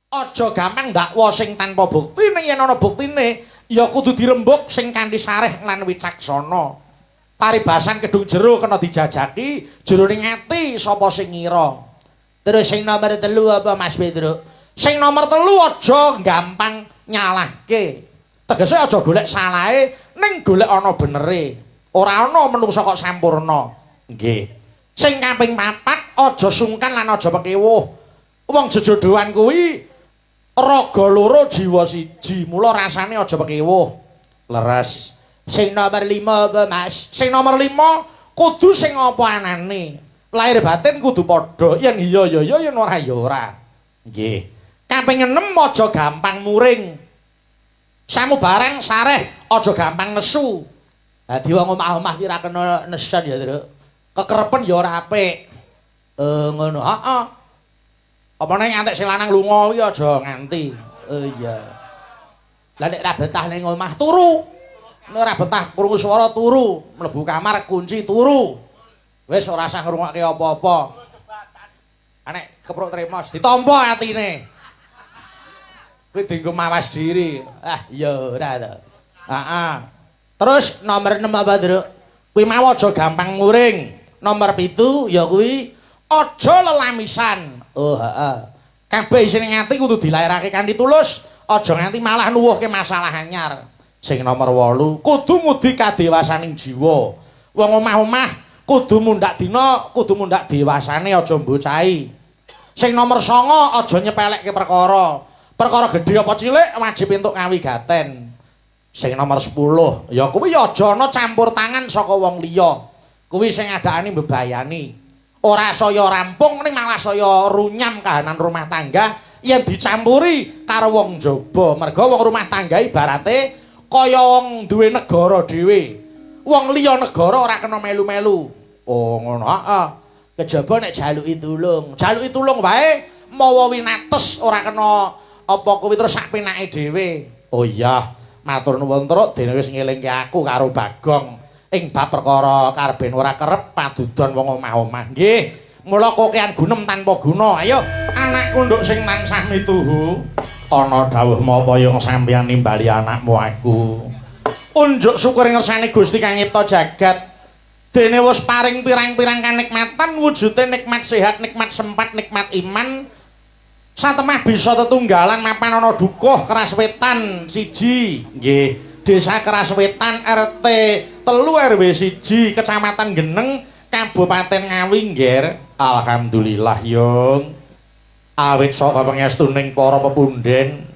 Aja gampang ndakwa sing tanpa bukti, ning yen ana buktine ya kudu dirembug sing kanthi sareh lan wicaksana. Paribasan kedung jero kena dijajaki jroning ati sapa sing ngira. Terus sing nomor 3 apa Mas Pedro? Sing nomor 3 aja gampang nyalahke. Tegese aja golek salahe ning golek ana benere. Ora ana menungsa kok sampurna. Nggih. Sing kaping 4 aja sungkan lan aja pekewuh. Wong jejodhoan kuwi raga loro jiwa siji, mula rasane aja pekewuh. Leres. Sing nomor 5 apa Mas? Sing nomor 5 kudu sing apa anane. Lahir batin kudu padha. Yen iya ya iya, yen ora ya ora. Nggih. Kaping 6 aja gampang muring. Samubarang sareh aja gampang nesu. Dadi wong omah-omah ki ra kena nesen ya, Truk. Kekerepen ya ora apik. Ngono. Heeh. Apa nek ngantek sing lanang lunga kuwi aja nganti. Oh iya. Lah nek ra betah ning omah turu. Nek ora betah krungu swara turu, mlebu kamar kunci turu. Wis ora usah ngrungokke apa-apa. Nek kepruk tremos ditampa atine. Kuwi dienggo mawas diri. Ah iya ora to. Heeh. Terus nomor 6 apa, Truk? Kuwi mau aja gampang muring. Nomor 7 ya kuwi aja lelamisan. Oh heeh. Kabeh isine ati kudu dilairake kanthi tulus, aja nganti malah nuwuhke masalah anyar. Sing nomor 8 kudu ngudi kadewasaning jiwa. Wong omah-omah kudu mundhak dina, kudu mundhak dewasane, aja mbocahi. Sing nomor 9 aja nyepelekke perkara. Perkara gedhe apa cilik wajib entuk kawigaten. Sing nomor 10 ya kuwi aja ana campur tangan saka wong liya. Kuwi sing adakane mbebayani. Ora saya rampung ning malah saya runyam kahanan rumah tangga yen dicampuri karo wong jaba. Merga wong rumah tangga ibarate kaya wong duwe negara dhewe. Wong liya negara ora kena melu-melu. Oh ngono, heeh. Kejaba nek jaluki tulung, jaluki tulung wae mawa winates ora kena apa kuwi terus sak penake dhewe. Oh iya, matur nuwun Truk, dene wis ngelingke aku karo Bagong ing bab perkara karben ora kerep padudon wong omah-omah. Nggih, mula kokean gunem tanpa guna. Ayo anakku nduk sing tansah mituhu. Ana dawuh menapa yang sampeyan nimbali anakmu aku? Unjuk syukur ngersane Gusti kang nyipta jagat. Dene wis paring pirang-pirang kanikmatan wujude nikmat sehat, nikmat sempat, nikmat iman. Satemah bisa tetunggalan mapan ana dukuh Keraswetan 1. Nggih, Desa Keraswetan RT 3 RW 1 Kecamatan Geneng, Kabupaten Ngawi, nggih. Alhamdulillah, Yung. Awit saka pangestuning para pepunden,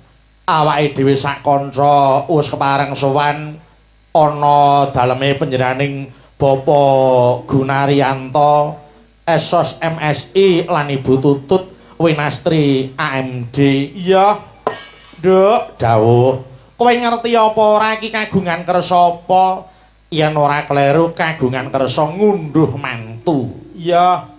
awake dhewe sak kanca wis kepareng sowan ana daleme panjenenganing Bapak Gunaryanto Esos MSI lan Ibu Tutut Winastri AMD. Iya, Nduk, dawuh. Kowe ngerti apa ora iki kagungan kersa apa? Yen ora kleru kagungan kersa ngunduh mantu. Iya.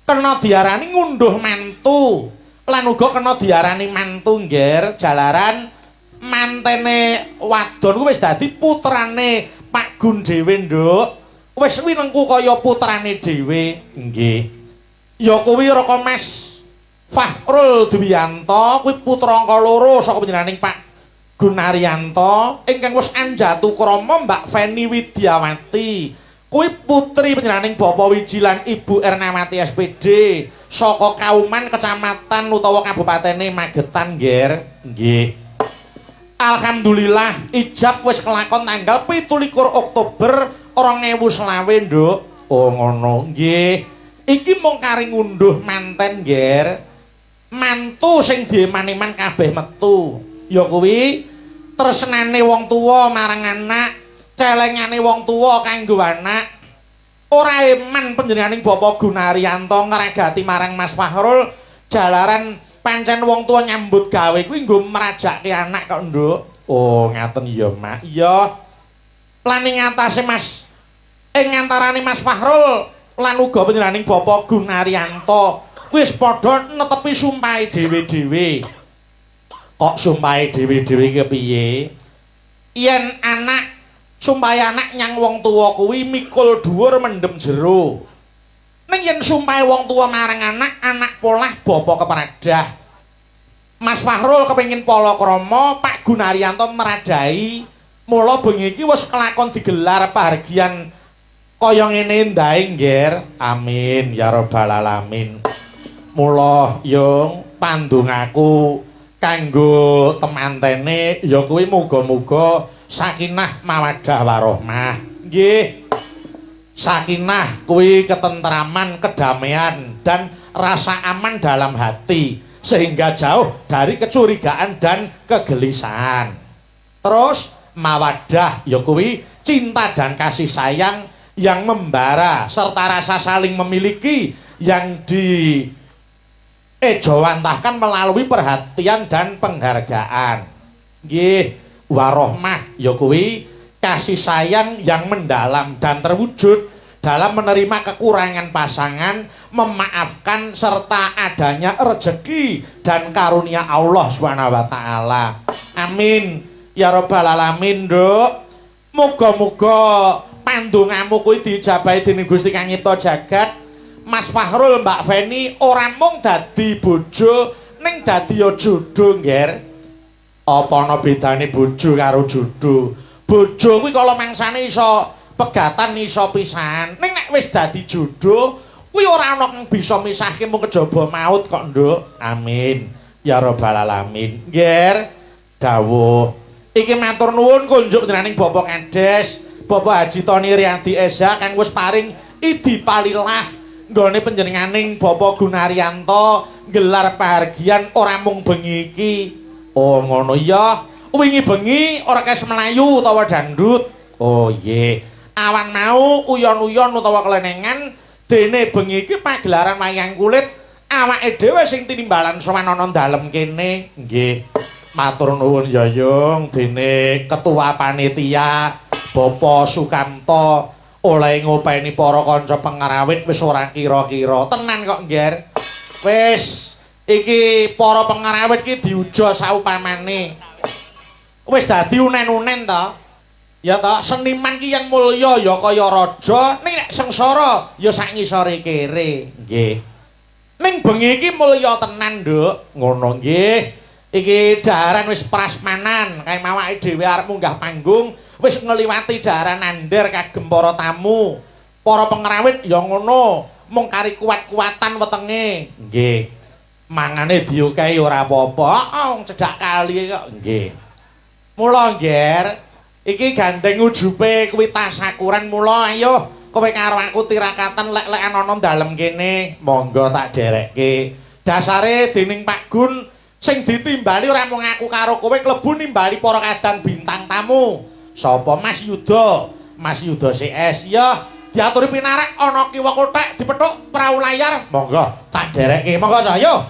Kena diarani ngunduh mantu. Lan uga kena diarani mantu, nggih, jalaran mantene wadon kuwi wis dadi putrane Pak Gun dhewe, Nduk. Wis winengku kaya putrane dhewe. Nggih. Ya kuwi Raka Mas Fahrul Dwiyanto kuwi putra angka 2 saka panjenenganing Pak Gunaryanto ingkang wis anjatu krama Mbak Feni Widyawati. Kuwi putri panjenenganing Bapak Wiji lan Ibu Ernawati SPD saka Kauman Kecamatan utawa Kabupatene Magetan, nggih. Nggih. Alhamdulillah ijab wis kelakon tanggal 27 Oktober 2020, Nduk. Oh ngono, nggih. Iki mung kari ngunduh manten, nggih. Mantu sing dieman-eman kabeh metu. Ya kuwi tresnane wong tuwa marang anak, celengane wong tuwa kanggo anak. Ora eman panjenenganing Bapak Gunaryanto ngragati marang Mas Fahrul jalaran pancen wong tuwa nyambut gawe kuwi nggo mrajake anak kok, Nduk. Oh, ngaten ya, Mak. Iya. Lan ing atase Mas ing antarane Mas Fahrul lan uga panjenenganing Bapak Gunaryanto wis padha netepi sumpahe dhewe-dhewe. Kok sumpahe dhewe-dhewe kepiye? Yen anak sumpahe anak nyang wong tuwa kuwi mikul dhuwur mendem jero. Ning yen sumpahe wong tuwa marang anak, anak polah bapa kepradah. Mas Fahrul kepengin palakrama, Pak Gunaryanto meradai. Mula bengi iki wis kelakon digelar pahargyan kaya ngene ndae, Ngger. Amin ya rabbal alamin. Mula yung pandongaku kanggo temantene ya kuwi muga-muga sakinah mawaddah warahmah. Nggih. Sakinah kuwi ketentraman, kedamaian dan rasa aman dalam hati sehingga jauh dari kecurigaan dan kegelisahan. Terus mawaddah ya kuwi cinta dan kasih sayang yang membara serta rasa saling memiliki yang di ejawantahkan melalui perhatian dan penghargaan. Nggih, warohmah ya kuwi kasih sayang yang mendalam dan terwujud dalam menerima kekurangan pasangan, memaafkan serta adanya rezeki dan karunia Allah Subhanahu wa taala. Amin ya rabbal alamin, Nduk. Muga-muga pandongamu kuwi diijabahi dening Gusti kang nyipta jagat. Mas Fahrul, Mbak Feni ora mung dadi bojo ning dadi ya jodoh, Ngger. Apa ana bedane bojo karo jodoh? Bojo kuwi kala mangsane iso pegatan, iso pisahan. Ning nek wis dadi jodoh kuwi ora ana kang bisa misahke mung kejaba maut kok, Nduk. Amin ya rabbal alamin. Ngger, dawuh. Iki matur nuwun kunjuk dening Bapak Kades, Bapak Haji Tony Riyadi SH kang wis paring idi palilah nggone panjenenganing Bapak Gunaryanto nggelar pahargyan ora mung bengi iki. Oh ngono ya. Wingi bengi orkes Melayu utawa dangdut. Oh iya. Awan mau uyon-uyon utawa klenengan, dene bengi iki pagelaran wayang kulit awake dhewe sing tinimbalan sowan ana dalem kene. Nggih. Matur nuwun ya Yung, dene ketua panitia Bapak Sukamto oleh ngopeni para kanca pengrawit wis ora kira-kira. Tenan kok, Ngger. Wis iki para pengrawit iki diuja saupamane. Wis dadi unen-unen to. Ya to, seniman ki yen mulya ya kaya raja, ning nek sengsara ya sak ngisore kere. Nggih. Ning bengi iki mulya tenan, Nduk. Ngono nggih. Iki daharan wis prasmanan, kae awake dhewe arep munggah panggung, wis ngliwati daharan ander kagem para tamu. Para pengrawit ya ngono, mung kari kuat-kuatan wetenge. Nggih. Mangane diokehi ora apa-apa. Heeh, wong cedhak kali kok. Nggih. Mula, Ngger, iki gandeng ujube kuwi tasakuran, mula ayo kowe karo aku tirakatan lek-lekan ana dalem kene. Monggo tak derekke. Dasare dening Pak Gun sing ditimbali ora mung aku karo kowe, klebu nimbali para kadang bintang tamu. Sapa? Mas Yuda? Mas Yuda CS ya. Diaturi pinarak ana kiwa kothek dipethuk prau layar. Monggo tak derekke. Monggo ayo.